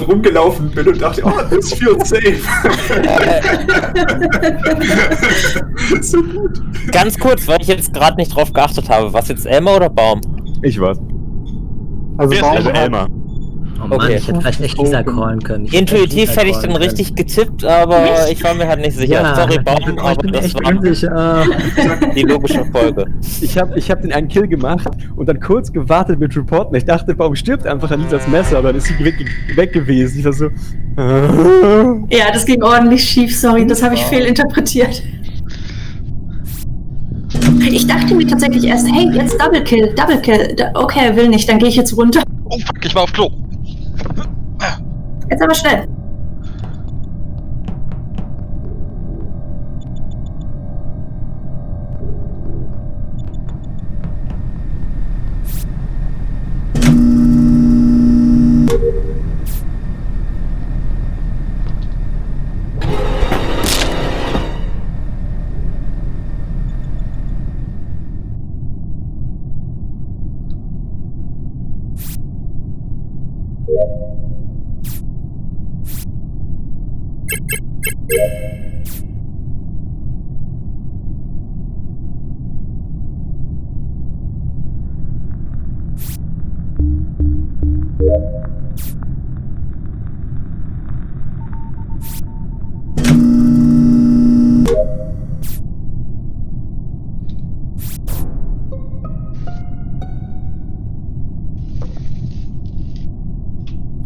rumgelaufen bin und dachte, oh, das feels safe. So gut. Ganz kurz, weil ich jetzt gerade nicht drauf geachtet habe. Was jetzt, Elmar oder Baum? Ich war's. Also Baum Also Elmar. Oh Mann, Okay. ich hätte vielleicht echt Lisa callen können. Intuitiv hätte ich dann richtig getippt, aber ich war mir halt nicht sicher. Ja, Sorry, ich Baum, bin aber das echt war unsicher. die logische Folge. Ich hab den einen Kill gemacht und dann kurz gewartet mit Reporten. Ich dachte, Baum stirbt einfach an Lisas Messer, aber dann ist sie weg gewesen. Ich war so. Ja, das ging ordentlich schief, sorry, das habe ich fehlinterpretiert. Ich dachte mir tatsächlich erst, hey, jetzt Double Kill. Okay, er will nicht, dann gehe ich jetzt runter. Oh fuck, ich war auf Klo. Jetzt aber schnell.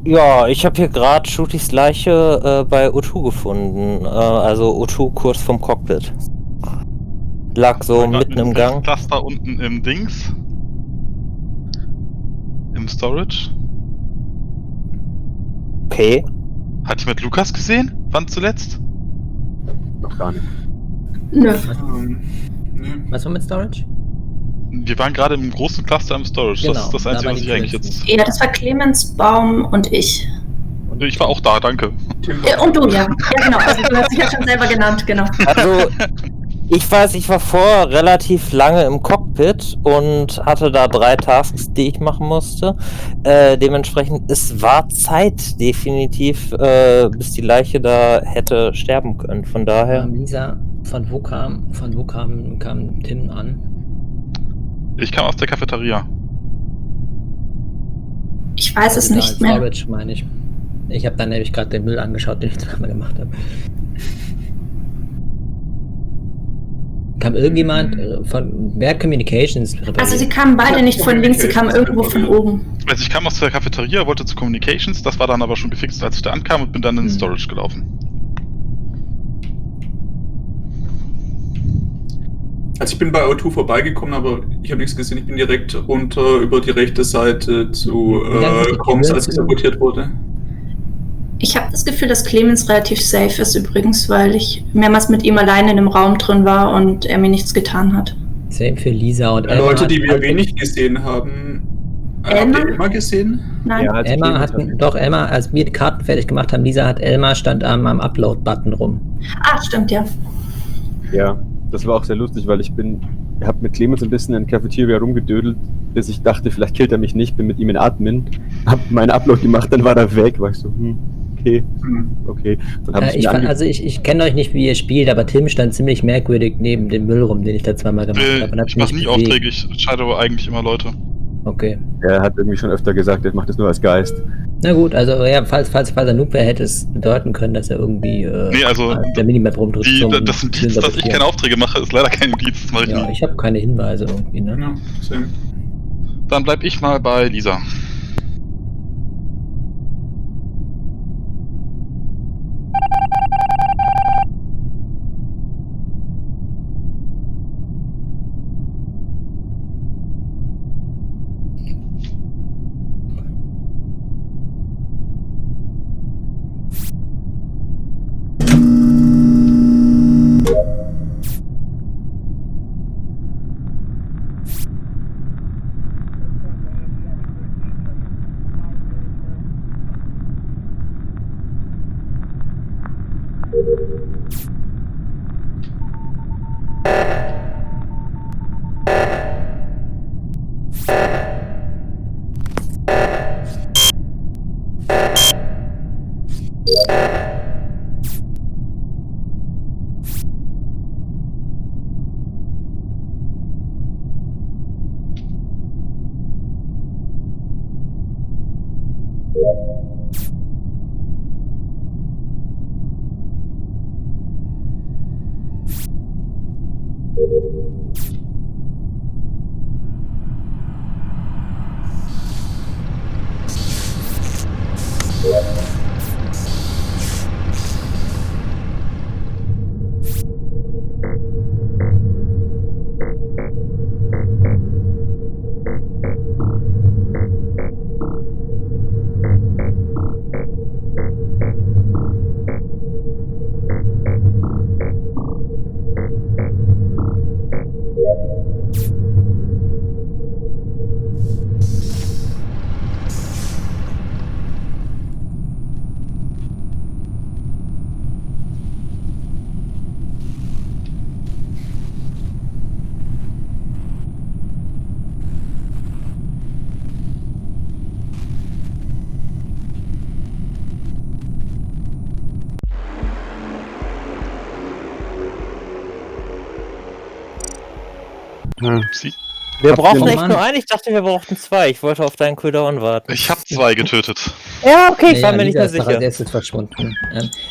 Ja, ich habe hier gerade Shooties Leiche bei O2 gefunden. Also O2 kurz vom Cockpit. Lag so mitten im Gang. Cluster unten im Dings. Im Storage. Okay. Hatte ich mit Lukas gesehen? Wann zuletzt? Noch gar nicht. Nö. Nee. Was war mit Storage? Wir waren gerade im großen Cluster im Storage. Genau, Das ist das da Einzige, war was die ich eigentlich Clemens. jetzt... Ja, das war Clemens, Baum und ich. Ich war auch da, danke. Und du, ja. Ja, genau. Also du hast dich ja schon selber genannt, genau. Also, ich weiß, ich war vorher relativ lange im Cockpit und hatte da 3 Tasks, die ich machen musste. Dementsprechend, es war Zeit, definitiv, bis die Leiche da hätte sterben können. Von daher. Lisa, von wo kam Tim an? Ich kam aus der Cafeteria. Ich weiß es Ja, nicht mehr. Storage, meine ich. Ich habe dann nämlich gerade den Müll angeschaut, den ich zweimal gemacht habe. Kam irgendjemand von wer Communications repariert? Also sie kamen beide nicht von links, sie kamen irgendwo von oben. Also ich kam aus der Cafeteria, wollte zu Communications, das war dann aber schon gefixt, als ich da ankam und bin dann in den Storage gelaufen. Also ich bin bei O2 vorbeigekommen, aber ich habe nichts gesehen. Ich bin direkt runter über die rechte Seite zu Comms, als es sabotiert wurde. Ich habe das Gefühl, dass Clemens relativ safe ist übrigens, weil ich mehrmals mit ihm alleine in einem Raum drin war und er mir nichts getan hat. Same für Lisa und Elmar. Leute, die wir wenig gesehen haben. Habt ihr Elmar gesehen? Nein. Ja, Elmar, als wir die Karten fertig gemacht haben, Elmar stand am Upload-Button rum. Ah, stimmt, ja. Ja, das war auch sehr lustig, weil ich habe mit Clemens ein bisschen in der Cafeteria rumgedödelt, bis ich dachte, vielleicht killt er mich nicht, bin mit ihm in Admin, hab meinen Upload gemacht, dann war er weg, war ich so, okay. Dann hab ich kenne euch nicht, wie ihr spielt, aber Tim stand ziemlich merkwürdig neben dem Müll rum, den ich da zweimal gemacht habe. Ich mache nie Aufträge, ich entscheide aber eigentlich immer Leute. Okay. Er hat irgendwie schon öfter gesagt, er macht das nur als Geist. Na gut, also ja, falls er Noob wäre, hätte es bedeuten können, dass er irgendwie der Minimap rumdrückt. Das Indiz, dass ich keine Aufträge mache, ist leider kein Indiz, das mache ich nie. Ich habe keine Hinweise irgendwie, ne? Ja, same. Dann bleib ich mal bei Lisa. Upsi. Wir Habt brauchen ihr echt Mann? nur einen. Ich dachte, wir brauchten zwei. Ich wollte auf deinen Cooldown warten. Ich habe 2 getötet. Ja, okay, ich war mir nicht Lisa mehr ist doch sicher. als erstes verschwunden.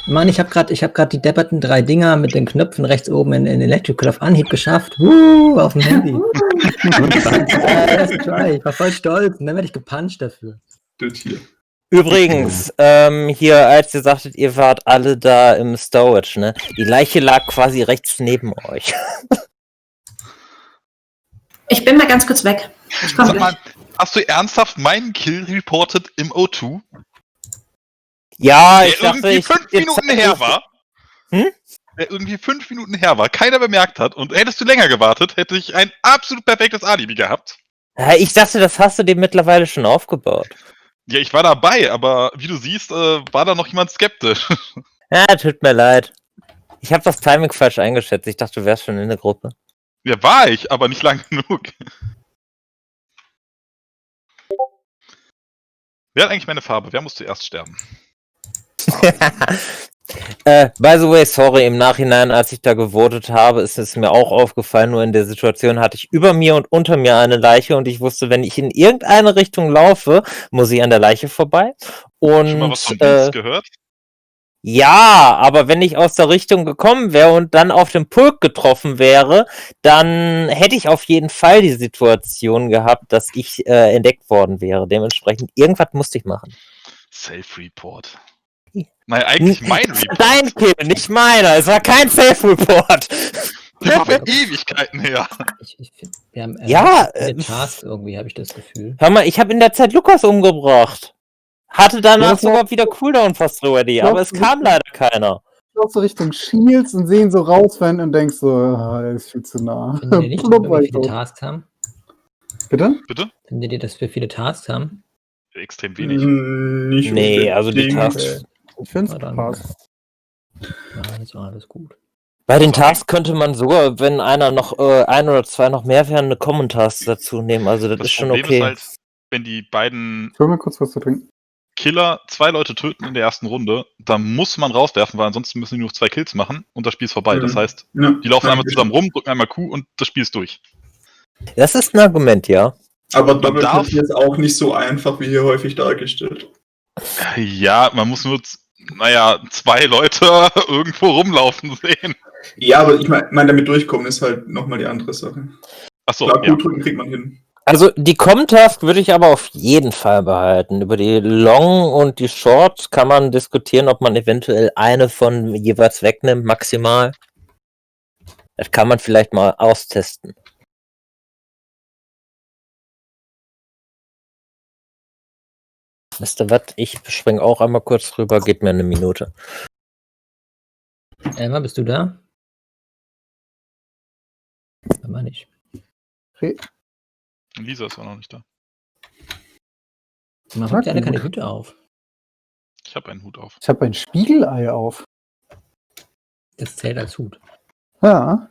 Mann, ich hab grad die depperten 3 Dinger mit den Knöpfen rechts oben in Electrical auf Anhieb geschafft. Auf dem Handy. Erst try. Ich war voll stolz und dann werde ich gepuncht dafür. Das hier. Übrigens, hier, als ihr sagtet, ihr wart alle da im Storage, ne? Die Leiche lag quasi rechts neben euch. Ich bin mal ganz kurz weg. Ich komme Sag gleich. mal, hast du ernsthaft meinen Kill reported im O2? Ja, Der ich dachte, irgendwie 5 Minuten her war? Hm? Der irgendwie 5 Minuten her war, keiner bemerkt hat und hättest du länger gewartet, hätte ich ein absolut perfektes Alibi gehabt. Ja, ich dachte, das hast du dir mittlerweile schon aufgebaut. Ja, ich war dabei, aber wie du siehst, war da noch jemand skeptisch. Ja, tut mir leid. Ich habe das Timing falsch eingeschätzt. Ich dachte, du wärst schon in der Gruppe. Ja, war ich, aber nicht lang genug. Wer hat eigentlich meine Farbe? Wer muss zuerst sterben? By the way, sorry, im Nachhinein, als ich da gewotet habe, ist es mir auch aufgefallen, nur in der Situation hatte ich über mir und unter mir eine Leiche und ich wusste, wenn ich in irgendeine Richtung laufe, muss ich an der Leiche vorbei. Und Schon mal was von Dienst gehört? ja, aber wenn ich aus der Richtung gekommen wäre und dann auf dem Pulk getroffen wäre, dann hätte ich auf jeden Fall die Situation gehabt, dass ich entdeckt worden wäre. Dementsprechend, irgendwas musste ich machen. Self-Report. Nein, eigentlich mein Report. Dein Kill, nicht meiner. Es war kein Safe-Report. Der war Ewigkeiten her. Wir haben Ja, viele Tasks irgendwie, habe ich das Gefühl. Hör mal, ich habe in der Zeit Lukas umgebracht. Hatte danach Ja, sogar wieder Cooldown fast ready, aber es kam leider keiner. Du läufst so Richtung Shields und sehen so rausrennen und denkst so, der ist viel zu nah. Findet ihr nicht, dass Plupp, wir war ich viele tot. Tasks haben? Bitte? Bitte? Findet ihr, dass wir viele Tasks haben? Extrem wenig. Nicht Nee, also die unbedingt. Tasks. Ich finde Na es dann. passt. Ja, ist doch alles gut. Bei den Tasks könnte man sogar, wenn einer noch, ein oder zwei noch mehr wären, eine Common Task dazu nehmen. Also das Das ist schon Problem okay. ist halt, wenn die beiden Ich hol mir kurz was zu trinken. Killer 2 Leute töten in der ersten Runde, dann muss man rauswerfen, weil ansonsten müssen die nur noch 2 Kills machen und das Spiel ist vorbei. Mhm. Das heißt, Ja, die laufen einmal danke. zusammen rum, drücken einmal Q und das Spiel ist durch. Das ist ein Argument, ja. Aber Man Double darf- Kill ist auch nicht so einfach, wie hier häufig dargestellt. Ja, man muss nur, 2 Leute irgendwo rumlaufen sehen. Ja, aber ich meine, damit durchkommen ist halt nochmal die andere Sache. Achso, Klar, ja. gut drücken kriegt man hin. Also die Common-Task würde ich aber auf jeden Fall behalten. Über die Long und die Short kann man diskutieren, ob man eventuell eine von jeweils wegnimmt, maximal. Das kann man vielleicht mal austesten. Wisst ihr was? Ich springe auch einmal kurz rüber, geht mir eine Minute. Emma, bist du da? Aber nicht. Lisa ist auch noch nicht da. Man hat ja alle keine Hüte auf. Ich habe einen Hut auf. Ich habe ein Spiegelei auf. Das zählt als Hut. Ja.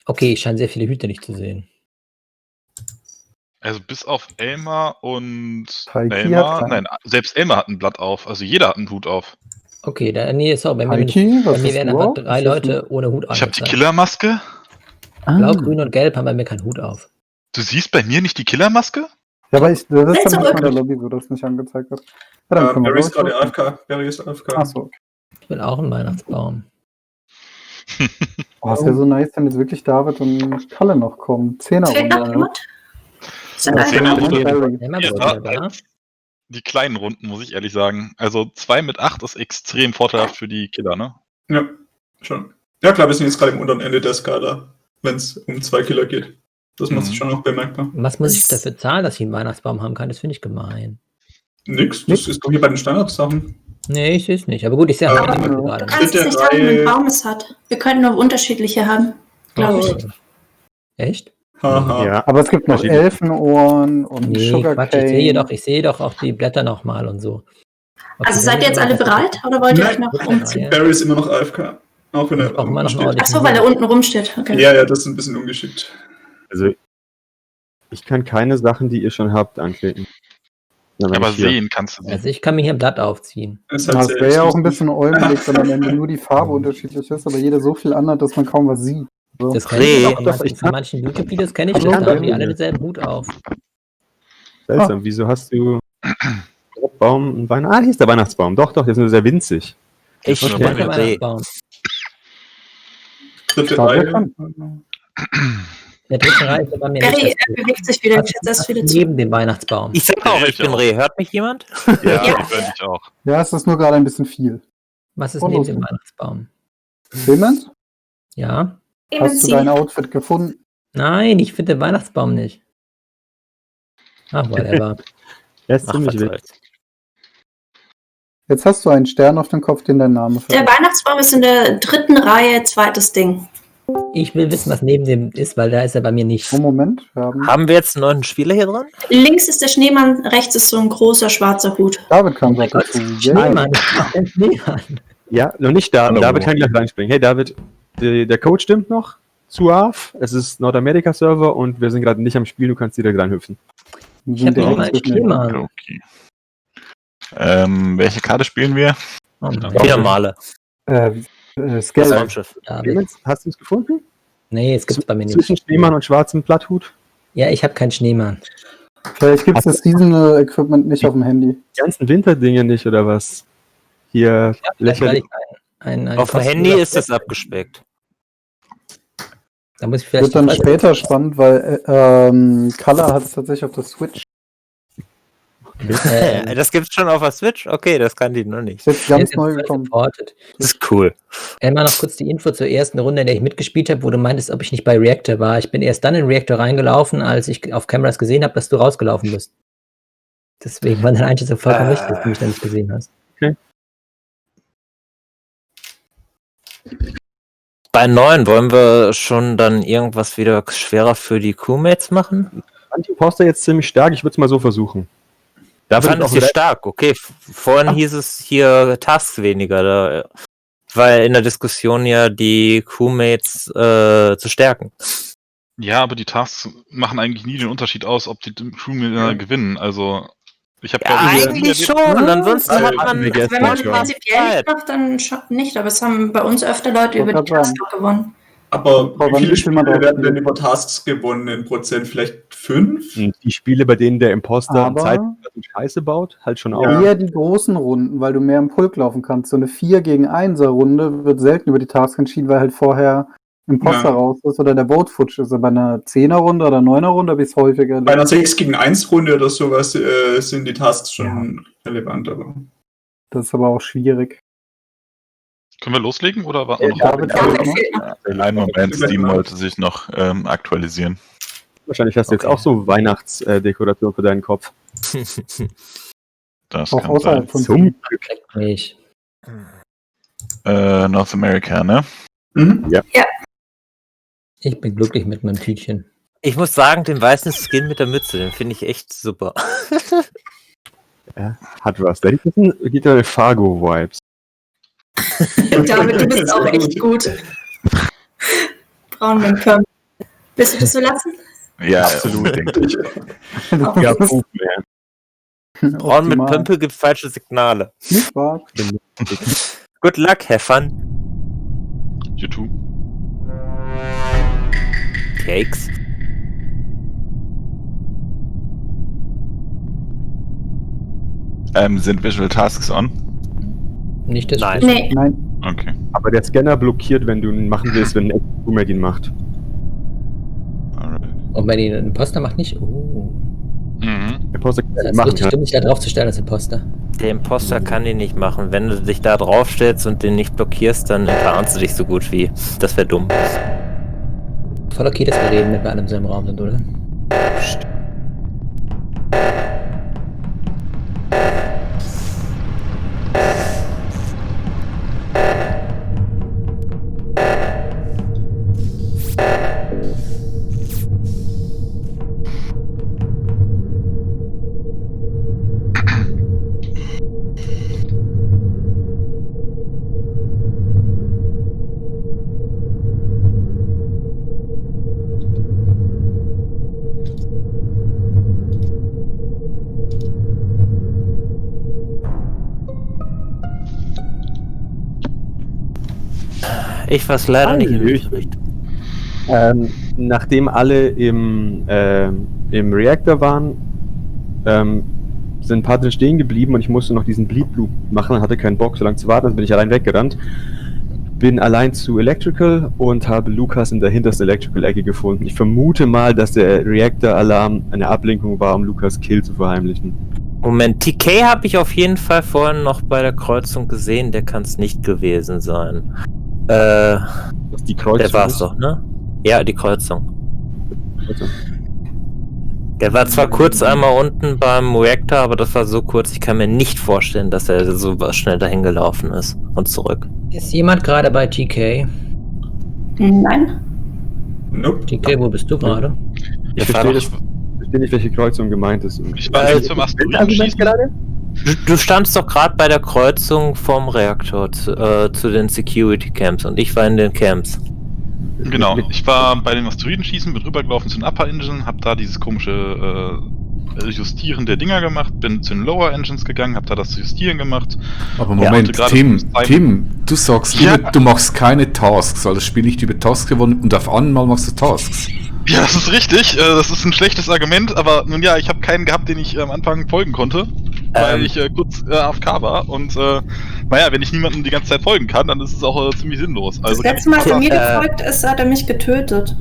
Okay, ich scheine sehr viele Hüte nicht zu sehen. Also bis auf Elmar und Taiki hat Elmar, keinen. nein, selbst Elmar hat ein Blatt auf, also jeder hat einen Hut auf. Okay, nee, sorry, bei mir, Taiki, was bei mir hast werden du einfach auf? 3 Ist das Leute ohne Hut Ich habe die angezeigt. Killermaske. Blau, Grün und Gelb haben bei mir keinen Hut auf. Du siehst bei mir nicht die Killermaske? Ja, aber das ist Willst dann du nicht in der wirklich? Lobby, wo das nicht angezeigt wird. Ja, dann können wir Barry ist gerade los. AFK. Barry ist AFK. Achso. Ich will auch einen Weihnachtsbaum. Oh, ist ja so nice, wenn jetzt wirklich David und Kalle noch kommen. Fehlt noch 10er-Runde. jemand? Sind Ja, alle Zehner da? Runde. Barry. Elmar, Ja, bist du wieder da? Die kleinen Runden, muss ich ehrlich sagen. Also 2 mit 8 ist extrem vorteilhaft für die Killer, ne? Ja, schon. Ja klar, wir sind jetzt gerade im unteren Ende der Skala, wenn es um 2 Killer geht. Das macht sich schon noch bemerkbar. Was muss ich dafür zahlen, dass ich einen Weihnachtsbaum haben kann? Das finde ich gemein. Nix, das ist doch hier bei den Standardsachen. Nee, ich sehe es nicht. Aber gut, ich sehe Ja. auch nicht Du gerade. kannst es nicht sagen, wie ein Baum es hat. Wir können nur unterschiedliche haben, glaube ich. Echt? Haha. Ja, Aber es gibt noch Elfenohren und Nee, Quatsch, Sugarcane. ich sehe doch auch die Blätter nochmal und so. Okay, Also seid ihr jetzt alle bereit oder wollt ihr euch noch umziehen? Barry ist immer noch AFK. Auch wenn er Auch immer noch steht. ordentlich. Achso, weil er unten rumsteht. Okay. Ja, das ist ein bisschen ungeschickt. also ich kann keine Sachen, die ihr schon habt, anklicken. Na, wenn Aber ich hier- sehen kannst du sie. Also ich kann mir hier ein Blatt aufziehen. Das ist Das halt sehr wäre ja auch ein exklusiv. bisschen äumelig, wenn am Ende nur die Farbe unterschiedlich ist, aber jeder so viel anhat, dass man kaum was sieht. So. Das kenne ich Nee. doch. Von manchen YouTube-Videos kenne ich das. Hallo, Da haben die Barry. alle denselben Hut auf. Seltsam, wieso hast du Baum und Weihnachten? Ah, hier ist der Weihnachtsbaum. Doch, der ist nur sehr winzig. Ich Okay. Wo ist der bin Reh. Weihnachtsbaum? Dritte Stark Reihe. erkannt. Der dritte Reihe ist bei mir Barry, nicht. er bewegt sich wieder. Ich setze das wieder zu. Neben dem Weihnachtsbaum. Ich sag auch, ich bin Reh. Hört mich jemand? Ja, Ja. ich höre dich auch. Ja, es ist nur gerade ein bisschen viel. Was ist Oh, neben los. dem Weihnachtsbaum? Clement, Ja? hast du dein Outfit gefunden? Nein, ich finde den Weihnachtsbaum nicht. Ach, whatever. Der ist Ach, ziemlich was wild. soll's. Jetzt hast du einen Stern auf dem Kopf, den dein Name Der verrät. Weihnachtsbaum ist in der dritten Reihe, zweites Ding. Ich will wissen, was neben dem ist, weil da ist er bei mir nicht. Oh, Moment, wir haben Haben wir jetzt einen neuen Spieler hier dran? Links ist der Schneemann, rechts ist so ein großer schwarzer Hut. David kam Oh mein gerade Gott, dazu. Yay. Schneemann, ich mach den Schneemann. Ja, noch nicht da. Hallo. David kann gleich reinspringen. Hey David, der Code stimmt noch. Suave, es ist Nordamerika-Server und wir sind gerade nicht am Spiel, du kannst direkt reinhüpfen. Ich habe direkt nicht mal einen zwischen- Schneemann. Okay. Welche Karte spielen wir? Oh Mann. Wieder Male. Das Das Gelb. Raumschiff. David. Clemens, hast du es gefunden? Nee, es gibt's bei mir nicht. Zwischen Schneemann und schwarzem Blatthut? Ja, ich habe keinen Schneemann. Vielleicht gibt es das Seasonal Equipment nicht auf dem Handy. Die ganzen Winterdinge nicht, oder was? Hier, Vielleicht, weil lächerlich. ich ein Auf dem Handy ist es abgespeckt. Da muss ich vielleicht Wird dann die später spannend, weil Color hat es tatsächlich auf der Switch. Das gibt's schon auf der Switch? Okay, das kann die noch nicht. Ist jetzt ganz neu gekommen. supported. Das ist cool. Einmal noch kurz die Info zur ersten Runde, in der ich mitgespielt habe, wo du meintest, ob ich nicht bei Reactor war. Ich bin erst dann in Reactor reingelaufen, als ich auf Cameras gesehen habe, dass du rausgelaufen bist. Deswegen war deine Einschätzung vollkommen richtig, dass du mich da nicht gesehen hast. Bei 9 wollen wir schon dann irgendwas wieder schwerer für die Crewmates machen? Anti-Imposter jetzt ziemlich stark, ich würde es mal so versuchen. David Fand ist es auch hier stark, okay. Vorhin hieß es hier Tasks weniger, da, weil in der Diskussion ja die Crewmates zu stärken. Ja, aber die Tasks machen eigentlich nie den Unterschied aus, ob die Crewmitglieder gewinnen. Also, ich habe Ja, eigentlich schon. Ansonsten hat man. wir gestern Wenn man schon. prinzipiell nicht macht, dann nicht. Aber es haben bei uns öfter Leute über die Wollte grad Tasks auch gewonnen. Aber wann wie viele ist man Spiele drauf werden denn gekommen? über Tasks gewonnen in Prozent? Vielleicht 5? Die Spiele, bei denen der Imposter Aber- Zeit und Scheiße baut, halt schon auch. Ja. Eher die großen Runden, weil du mehr im Pulk laufen kannst. So eine 4 gegen 1er Runde wird selten über die Task entschieden, weil halt vorher Imposter Ja. raus ist oder der Vote futsch ist. Aber bei einer 10er Runde oder 9er Runde habe ich es häufiger Bei einer erlebt. 6 gegen 1 Runde oder sowas sind die Tasks schon relevant. Aber Das ist aber auch schwierig. Können wir loslegen oder warten wir noch? David Ja, fehlt noch. fehlt noch. Einen Moment, Steam wollte sich noch aktualisieren. Wahrscheinlich hast du jetzt Okay. auch so Weihnachtsdekoration für deinen Kopf. Das Auch kann außerhalb sein. von Zum Glück. Nicht. North America, ne? Mhm. Ich bin glücklich mit meinem Tütchen. Ich muss sagen, den weißen Skin mit der Mütze, den finde ich echt super. Hat was. Der gibt ja Fargo-Vibes. David, du bist auch echt gut. Braun mit Körn. Willst du das so lassen? Ja, Absolut. unbedingt. Ja, Poop, man. Braun mit Optimal. Pömpel gibt falsche Signale. Nicht wahr? Good luck, have fun. YouTube. Cakes. Sind Visual Tasks on? Nicht das Nein. Nee, Nein. Okay. Aber der Scanner blockiert, wenn du ihn machen willst, wenn ein Crewmate ihn macht. Alright. Und wenn ihn ein Imposter macht, nicht? Oh. Mhm. Der Poster kann Das er ist machen. richtig dumm, sich da drauf zu stellen als Imposter. Der Imposter kann den nicht machen. Wenn du dich da drauf stellst und den nicht blockierst, dann verarmst du dich so gut wie. Das wäre dumm. Voll okay, dass wir reden, wenn wir alle im selben Raum sind, oder? Ich weiß leider nicht in Hallöchen. welche Richtung. Nachdem alle im Reactor waren, sind ein paar drin stehen geblieben und ich musste noch diesen Bleed Loop machen, hatte keinen Bock, so lange zu warten, also bin ich allein weggerannt. Bin allein zu Electrical und habe Lukas in der hintersten Electrical-Ecke gefunden. Ich vermute mal, dass der Reactor-Alarm eine Ablenkung war, um Lukas Kill zu verheimlichen. Moment, TK habe ich auf jeden Fall vorhin noch bei der Kreuzung gesehen. Der kann es nicht gewesen sein. Was die Kreuzung Der war es ist. doch, ne? Ja, die Kreuzung. Also, Der war zwar kurz einmal unten beim Reactor, aber das war so kurz, ich kann mir nicht vorstellen, dass er so schnell dahin gelaufen ist und zurück. Ist jemand gerade bei TK? nein. Nope. TK, wo bist du gerade? ich Der war verstehe doch- nicht, welche Kreuzung gemeint ist. Ich war jetzt zum Asteroidenschießen. Du standst doch gerade bei der Kreuzung vom Reaktor zu den Security Camps und ich war in den Camps. Genau, ich war bei den Asteroidenschießen, bin rübergelaufen zu den Upper Engine, hab da dieses komische Justieren der Dinger gemacht, bin zu den Lower Engines gegangen, hab da das Justieren gemacht. Aber Ja, Moment, und gerade Tim, vom Cyber- Tim, du sagst Ja. immer, du machst keine Tasks, weil das Spiel nicht über Tasks gewonnen und auf einmal machst du Tasks. Ja, das ist richtig, das ist ein schlechtes Argument, aber nun ja, ich habe keinen gehabt, den ich am Anfang folgen konnte, weil ich kurz AFK war und naja, wenn ich niemandem die ganze Zeit folgen kann, dann ist es auch ziemlich sinnlos. Also Das letzte Mal, als er mir äh, gefolgt ist, hat er mich getötet.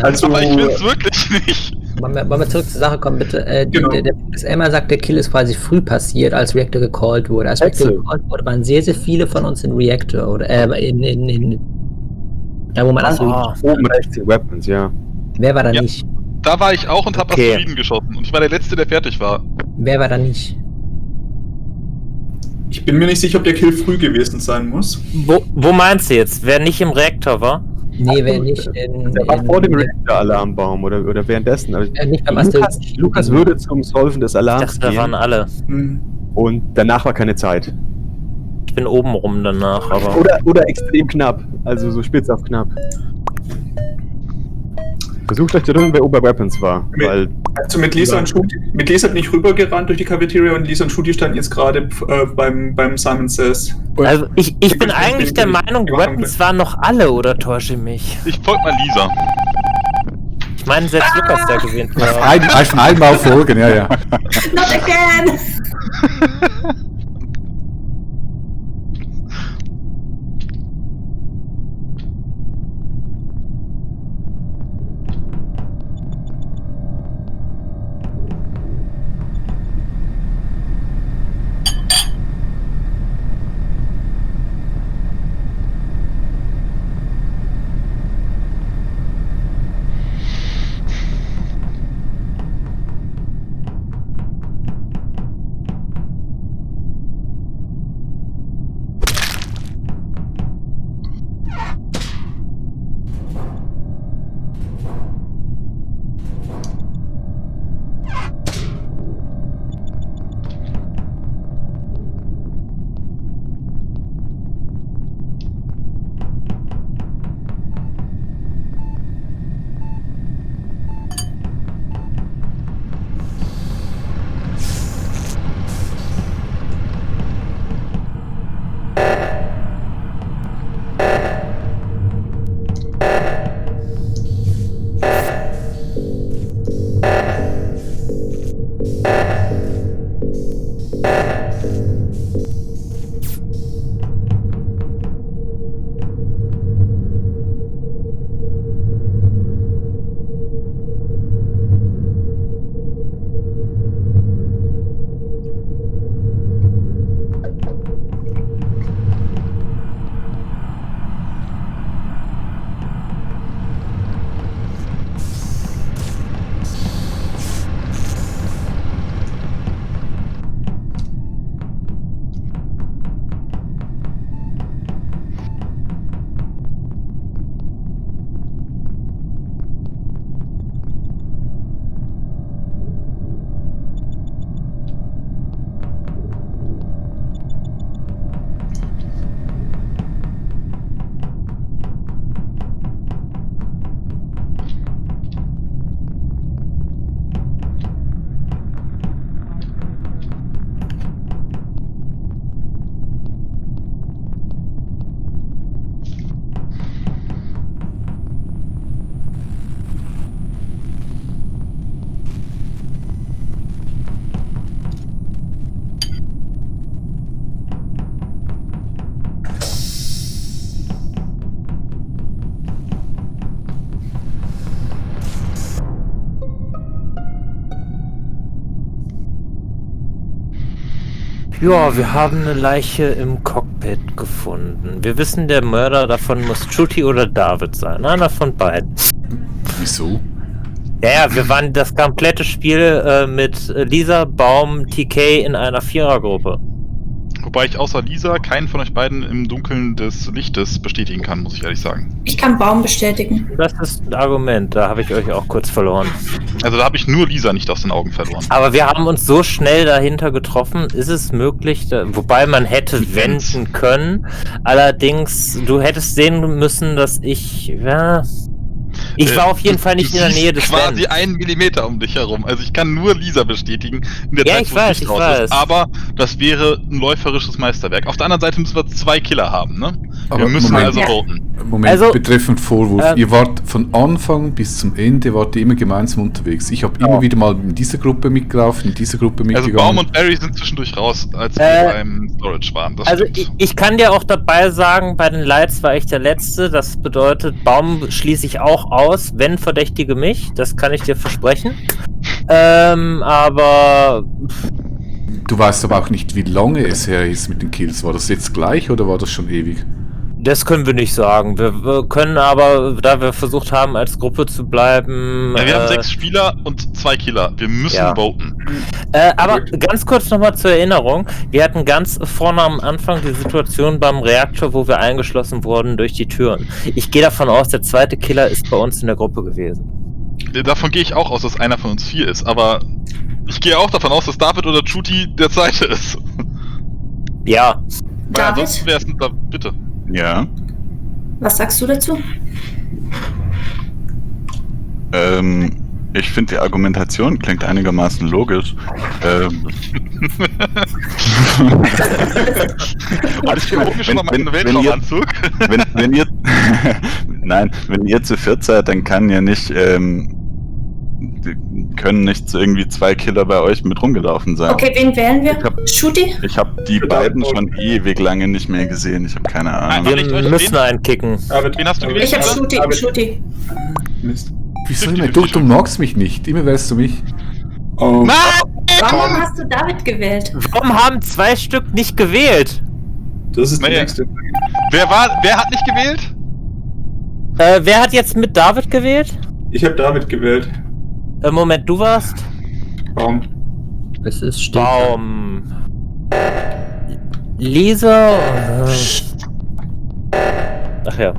Also, aber ich will es wirklich nicht. Wollen wir zurück zur Sache kommen, bitte? Genau. Der Elmar sagt, der Kill ist quasi früh passiert, als Reactor gecallt wurde. Als Reactor gecallt wurde, waren sehr, sehr viele von uns in Reactor oder da wo man das oben rechts die Weapons, ja. Wer war da Ja. nicht? Da war ich auch und hab Okay. Asteroiden geschossen und ich war der Letzte, der fertig war. Wer war da nicht? Ich bin mir nicht sicher, ob der Kill früh gewesen sein muss. Wo meinst du jetzt? Wer nicht im Reaktor war? Nee, wer nicht in. Der war vor dem Reactor-Alarmbaum oder währenddessen. Aber Nicht beim Lukas würde zum Solven des Ich Alarms dachte, da waren gehen alle. Hm. und danach war keine Zeit. Ich bin oben rum danach, aber. Oder extrem knapp, also so spitz auf knapp. Versucht euch zu erinnern, wer Ober Weapons war, weil Also mit Lisa und Shooty, mit Lisa bin ich rübergerannt durch die Cafeteria und Lisa und Shooty standen jetzt gerade beim Simon Says. Also ich bin eigentlich der Meinung, Weapons waren noch alle, oder täusche ich mich? Ich folg mal Lisa. Ich meine, selbst Lukas da gesehen. Auf einmal folgen, ja, ja. Not again! Ja, wir haben eine Leiche im Cockpit gefunden. Wir wissen, der Mörder davon muss Shruti oder David sein. Einer von beiden. Wieso? Ja, wir waren das komplette Spiel mit Lisa, Baum, TK in einer Vierergruppe. Wobei ich außer Lisa keinen von euch beiden im Dunkeln des Lichtes bestätigen kann, muss ich ehrlich sagen. Ich kann Baum bestätigen. Das ist ein Argument, da habe ich euch auch kurz verloren. Also da habe ich nur Lisa nicht aus den Augen verloren. Aber wir haben uns so schnell dahinter getroffen, ist es möglich, wobei man hätte wenden können. Allerdings, du hättest sehen müssen, dass ich war auf jeden Fall nicht in der Nähe des quasi Vents. 1 Millimeter um dich herum. Also ich kann nur Lisa bestätigen in der Zeit, Ich weiß. ist. Aber das wäre ein läuferisches Meisterwerk. Auf der anderen Seite müssen wir 2 Killer haben, ne? Aber Wir müssen Moment. also voten. Moment, Also, betreffend Vorwurf. Ihr wart von Anfang bis zum Ende wart ihr immer gemeinsam unterwegs. Ich habe immer wieder mal in dieser Gruppe mitgelaufen, in dieser Gruppe Also mitgegangen. Baum und Barry sind zwischendurch raus, als wir beim Storage waren. Das Also stimmt. ich kann dir auch dabei sagen, bei den Lights war ich der Letzte. Das bedeutet, Baum schließe ich auch aus, wenn Verdächtige mich. Das kann ich dir versprechen. Aber... Du weißt aber auch nicht, wie lange es her ist mit den Kills. War das jetzt gleich oder war das schon ewig? Das können wir nicht sagen. Wir können aber, da wir versucht haben, als Gruppe zu bleiben... Ja, wir haben 6 Spieler und 2 Killer. Wir müssen voten. Aber ganz kurz nochmal zur Erinnerung. Wir hatten ganz vorne am Anfang die Situation beim Reaktor, wo wir eingeschlossen wurden durch die Türen. Ich gehe davon aus, der zweite Killer ist bei uns in der Gruppe gewesen. Davon gehe ich auch aus, dass einer von uns 4 ist, aber ich gehe auch davon aus, dass David oder Shruti der zweite ist. Ja. Weil David? ansonsten wäre es da, bitte. Ja. Was sagst du dazu? Ich finde, die Argumentation klingt einigermaßen logisch. Alles klar, hol mir schon mal meinen Weltraumanzug. Wenn ihr nein, wenn ihr zu 4 seid, dann kann ja nicht können nicht irgendwie 2 Killer bei euch mit rumgelaufen sein. Okay, wen wählen wir? Shruti? Ich habe die beiden schon ewig lange nicht mehr gesehen. Ich habe keine Ahnung. Wir müssen einen kicken. Wen hast du gewählt? Ich habe Shruti. Mist. Wieso immer? Du magst mich nicht. Immer wählst du mich. Oh. Warum hast du David gewählt? Warum haben 2 Stück nicht gewählt? Das ist die Naja. nächste. Wer hat nicht gewählt? Wer hat jetzt mit David gewählt? Ich habe David gewählt. Moment, du warst? Baum. Es ist still. Baum. Lisa. Ach ja.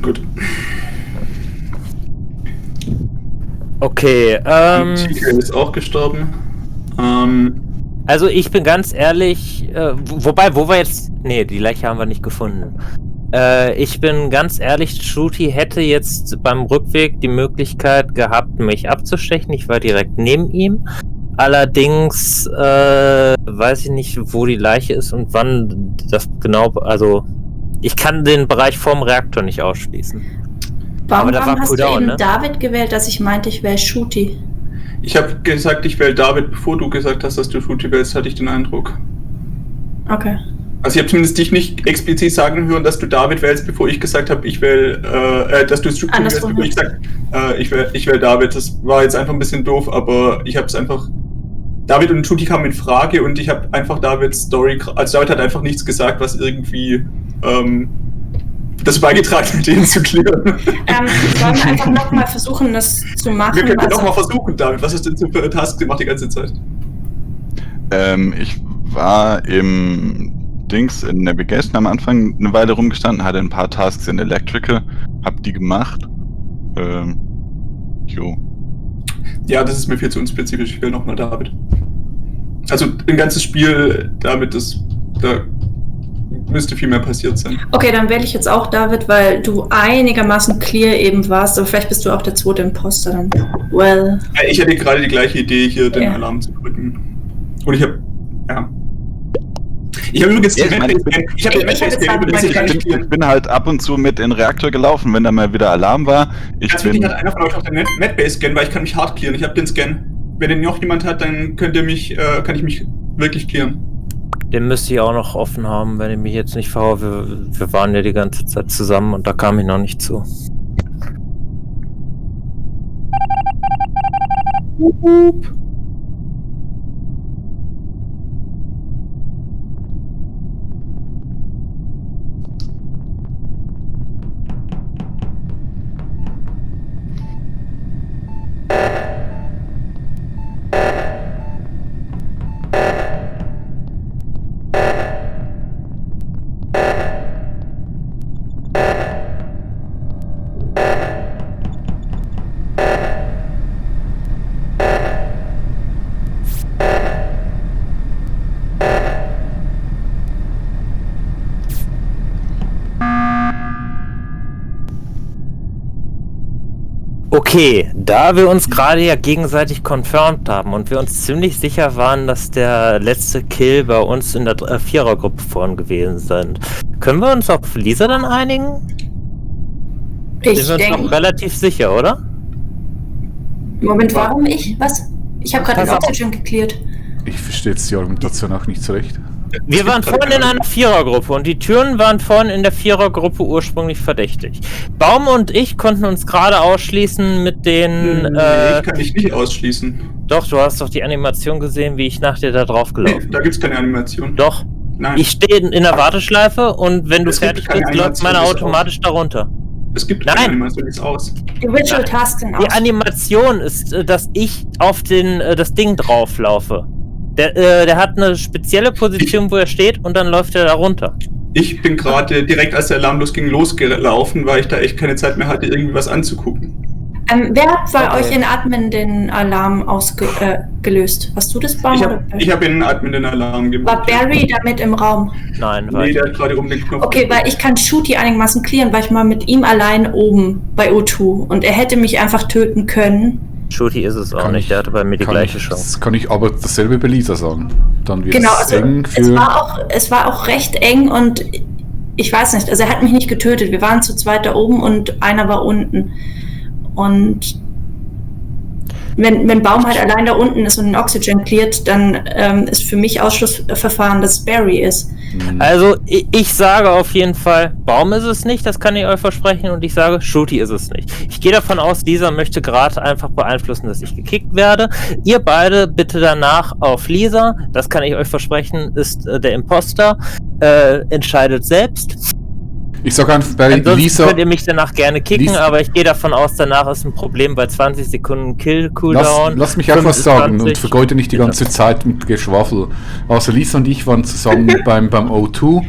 Gut. Okay, TK ist auch gestorben. also ich bin ganz ehrlich, wobei, wo wir jetzt... Nee, die Leiche haben wir nicht gefunden. Ich bin ganz ehrlich, Shruti hätte jetzt beim Rückweg die Möglichkeit gehabt, mich abzustechen. Ich war direkt neben ihm. Allerdings weiß ich nicht, wo die Leiche ist und wann das genau... Also, ich kann den Bereich vorm Reaktor nicht ausschließen. Warum da war hast Cooldown, du eben ne? David gewählt, dass ich meinte, ich wäre Shruti? Ich habe gesagt, ich wähle David, bevor du gesagt hast, dass du Shruti wählst, hatte ich den Eindruck. Okay. Also ich habe zumindest dich nicht explizit sagen hören, dass du David wählst, bevor ich gesagt habe, ich wähle, dass du Shruti wählst, bevor ich gesagt ich wähle David. Das war jetzt einfach ein bisschen doof, aber ich habe es einfach... David und Shruti kamen in Frage und ich habe einfach Davids Story... Also David hat einfach nichts gesagt, was irgendwie das beigetragen hat, mit denen zu klären. Wollen wir einfach nochmal versuchen, das zu machen? Wir können nochmal versuchen, David. Was hast du denn für eine Task gemacht die ganze Zeit? Ich war im Dings in Navigation am Anfang eine Weile rumgestanden, hatte ein paar Tasks in Electrical, hab die gemacht. Jo. Ja, das ist mir viel zu unspezifisch. Ich will nochmal David. Also ein ganzes Spiel damit, da müsste viel mehr passiert sein. Okay, dann wähle ich jetzt auch David, weil du einigermaßen clear eben warst, aber vielleicht bist du auch der zweite Imposter dann. Well. Ja, ich hatte gerade die gleiche Idee, hier den Alarm zu drücken. Und ich habe... Ja. Ich habe übrigens ich bin halt ab und zu mit in den Reaktor gelaufen, wenn da mal wieder Alarm war. Hat einer von euch auch den Medbay scannen, weil ich kann mich hart clearen. Ich habe den Scan. Wenn den noch jemand hat, dann kann ich mich wirklich clearen. Den müsste ich auch noch offen haben, wenn ich mich jetzt nicht verhaue. Wir waren ja die ganze Zeit zusammen und da kam ich noch nicht zu. Okay, da wir uns gerade ja gegenseitig confirmed haben und wir uns ziemlich sicher waren, dass der letzte Kill bei uns in der Vierergruppe vorhin gewesen sind, können wir uns auf Lisa dann einigen? Sind wir uns noch relativ sicher, oder? Moment, warum ich? Was? Ich habe gerade das Oxygen geklärt. Ich verstehe jetzt die Argumentation auch nicht so recht. Wir waren vorhin in einer Vierergruppe und die Türen waren vorhin in der Vierergruppe ursprünglich verdächtig. Baum und ich konnten uns gerade ausschließen mit den... Nee, ich kann dich nicht ausschließen. Doch, du hast doch die Animation gesehen, wie ich nach dir da drauf gelaufen bin. Da gibt's keine Animation. Doch. Nein. Ich stehe in der Warteschleife und wenn du fertig bist, läuft meine automatisch darunter. Es gibt keine Animation, die ist aus. Die Virtual Tasks sind aus. Die Animation ist, dass ich auf das Ding drauf laufe. Der hat eine spezielle Position, wo er steht und dann läuft er da runter. Ich bin gerade direkt, als der Alarm losging, losgelaufen, weil ich da echt keine Zeit mehr hatte, irgendwie was anzugucken. Wer hat bei euch in Admin den Alarm ausgelöst? Hast du das, Baum? Ich habe in Admin den Alarm gemacht. War Barry damit im Raum? Nein, nee, der hat gerade oben den Knopf. Okay, weil ich kann Shruti einigermaßen clearen, weil ich mal mit ihm allein oben bei O2 und er hätte mich einfach töten können. Shruti ist es auch nicht, der hatte bei mir die gleiche Chance. Das kann ich aber dasselbe bei Lisa sagen. Dann wird genau, es eng für... Es war auch recht eng und ich weiß nicht, also er hat mich nicht getötet. Wir waren zu zweit da oben und einer war unten. Und wenn Baum halt allein da unten ist und den Oxygen cleart, dann ist für mich Ausschlussverfahren, dass Barry ist. Also ich sage auf jeden Fall, Baum ist es nicht, das kann ich euch versprechen, und ich sage, Shruti ist es nicht. Ich gehe davon aus, Lisa möchte gerade einfach beeinflussen, dass ich gekickt werde. Ihr beide bitte danach auf Lisa, das kann ich euch versprechen, ist der Imposter, entscheidet selbst. Ich sage einfach bei Ansonsten Lisa... könnt ihr mich danach gerne kicken, aber ich gehe davon aus, danach ist ein Problem bei 20 Sekunden Kill-Cooldown. Lass mich einfach was sagen und vergeude nicht die ganze Zeit mit Geschwafel. Also Lisa und ich waren zusammen beim O2.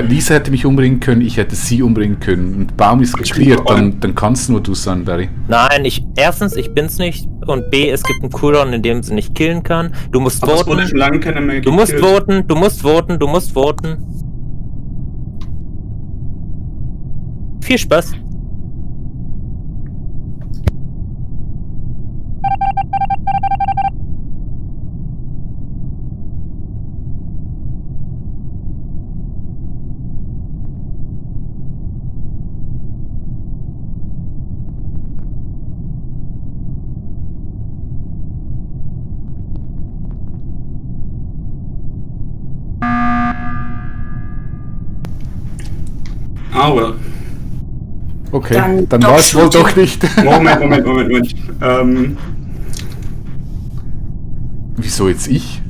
Lisa hätte mich umbringen können, ich hätte sie umbringen können. Und Baum ist geklärt, dann kannst nur du sein, Barry. Nein, erstens, ich bin's nicht. Und B, es gibt einen Cooldown, in dem sie nicht killen kann. Du musst aber voten. Du musst voten. Viel Spaß. Ah, well. Okay, dann war es wohl doch nicht. Moment. Wieso jetzt ich?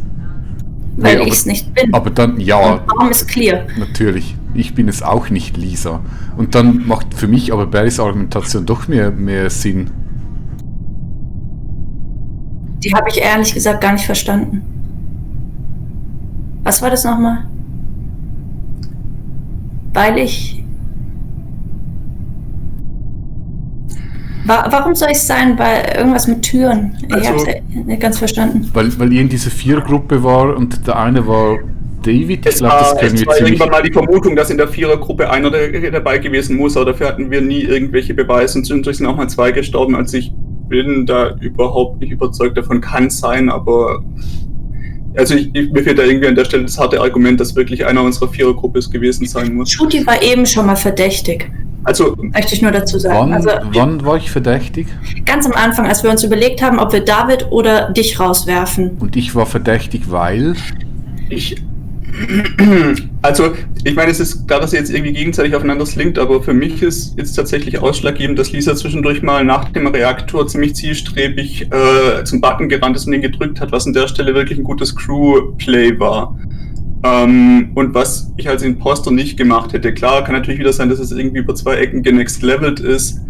Weil Nee, ich es nicht bin. Aber dann, ja, Und Baum ist clear. natürlich. Ich bin es auch nicht, Lisa. Und dann macht für mich aber Barrys Argumentation doch mehr Sinn. Die habe ich ehrlich gesagt gar nicht verstanden. Was war das nochmal? Weil ich... Warum soll ich sein bei irgendwas mit Türen? Ich Also- habe es nicht ganz verstanden. Weil ihr in dieser Vierergruppe war und der eine war David. Ich Es glaube, das war, können es wir war ziemlich... irgendwann mal die Vermutung, dass in der Vierergruppe einer dabei gewesen muss, aber dafür hatten wir nie irgendwelche Beweise und zwischendurch sind auch mal 2 gestorben. Also ich bin da überhaupt nicht überzeugt davon, kann sein, aber also mir fehlt da irgendwie an der Stelle das harte Argument, dass wirklich einer unserer Vierergruppe gewesen sein muss. Shooty war eben schon mal verdächtig, Also möchte ich nur dazu sagen. Wann war ich verdächtig? Ganz am Anfang, als wir uns überlegt haben, ob wir David oder dich rauswerfen. Und ich war verdächtig, weil... Also, ich meine, es ist klar, dass ihr jetzt irgendwie gegenseitig aufeinander slinkt, aber für mich ist jetzt tatsächlich ausschlaggebend, dass Lisa zwischendurch mal nach dem Reaktor ziemlich zielstrebig zum Button gerannt ist und den gedrückt hat, was an der Stelle wirklich ein gutes Crew-Play war. Und was ich als Imposter nicht gemacht hätte. Klar, kann natürlich wieder sein, dass es irgendwie über 2 Ecken genext-levelt ist,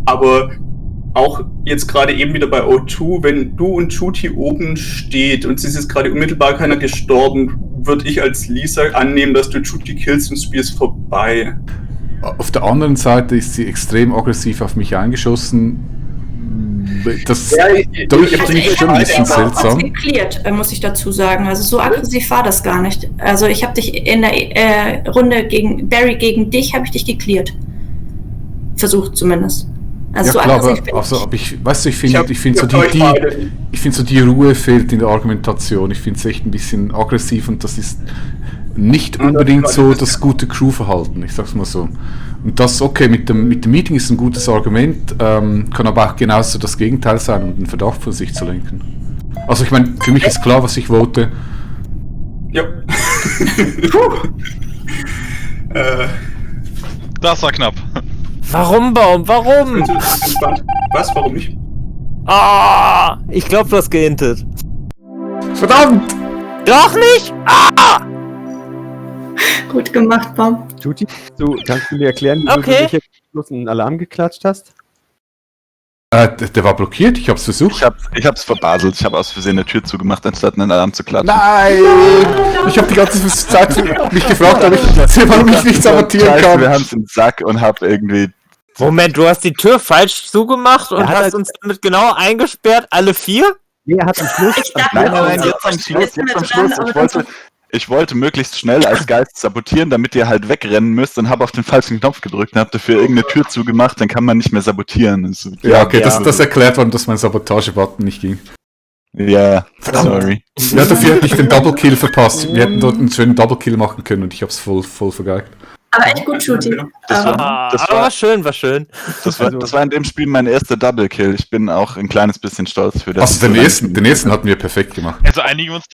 aber auch jetzt gerade eben wieder bei O2, wenn du und Shooty oben steht und es ist gerade unmittelbar keiner gestorben, würde ich als Lisa annehmen, dass du Shooty killst und das Spiel ist vorbei. Auf der anderen Seite ist sie extrem aggressiv auf mich eingeschossen. Das deucht mich schon ein bisschen seltsam. Geklärt, muss ich dazu sagen. Also so aggressiv war das gar nicht. Also ich habe dich in der Runde gegen Barry gegen dich, habe ich dich geklärt. Versucht zumindest. Also Ja so klar, aggressiv bin also, ich. aber ich finde so so die Ruhe fehlt in der Argumentation. Ich finde es echt ein bisschen aggressiv und das ist nicht unbedingt so das gute Crew-Verhalten, ich sag's mal so. Und das, okay, mit dem Meeting ist ein gutes Argument, kann aber auch genauso das Gegenteil sein, um den Verdacht von sich zu lenken. Also ich meine, für mich ist klar, was ich vote. Ja. Das war knapp. Warum, Baum? Warum? Entspannt. Was? Warum nicht? Ah! Ich glaube, du hast gehintet. Verdammt! Doch nicht? Ah! Gut gemacht, Baum. Juti, kannst du mir erklären, wie Okay. du dich jetzt bloß einen Alarm geklatscht hast? Der war blockiert, ich hab's versucht. Ich hab's verbaselt. Ich habe aus Versehen eine Tür zugemacht, anstatt einen Alarm zu klatschen. Nein! Ich habe die ganze Zeit mich gefragt, warum ich nicht sabotieren Scheiße, kann. wir haben's im Sack und hab irgendwie... Moment, du hast die Tür falsch zugemacht und Er hat hast halt- uns damit genau eingesperrt, alle 4? Nee, er hat am Schluss... Ich dachte, Nein, auch, jetzt am Schluss, ist mit dran, aber Ich wollte möglichst schnell als Geist sabotieren, damit ihr halt wegrennen müsst und habe auf den falschen Knopf gedrückt und habt dafür irgendeine Tür zugemacht, dann kann man nicht mehr sabotieren. Also, Ja, okay, das erklärt, warum das mein Sabotage-Button nicht ging. Ja, sorry. Ja, dafür hätte ich den Double-Kill verpasst. Wir hätten dort einen schönen Double-Kill machen können und ich hab's voll vergeigt. Aber echt gut, Shooty. Das war- Aber war schön, war schön. Das war in dem Spiel mein erster Double-Kill. Ich bin auch ein kleines bisschen stolz für das. Also den ersten hatten wir perfekt gemacht. Also einigen wir uns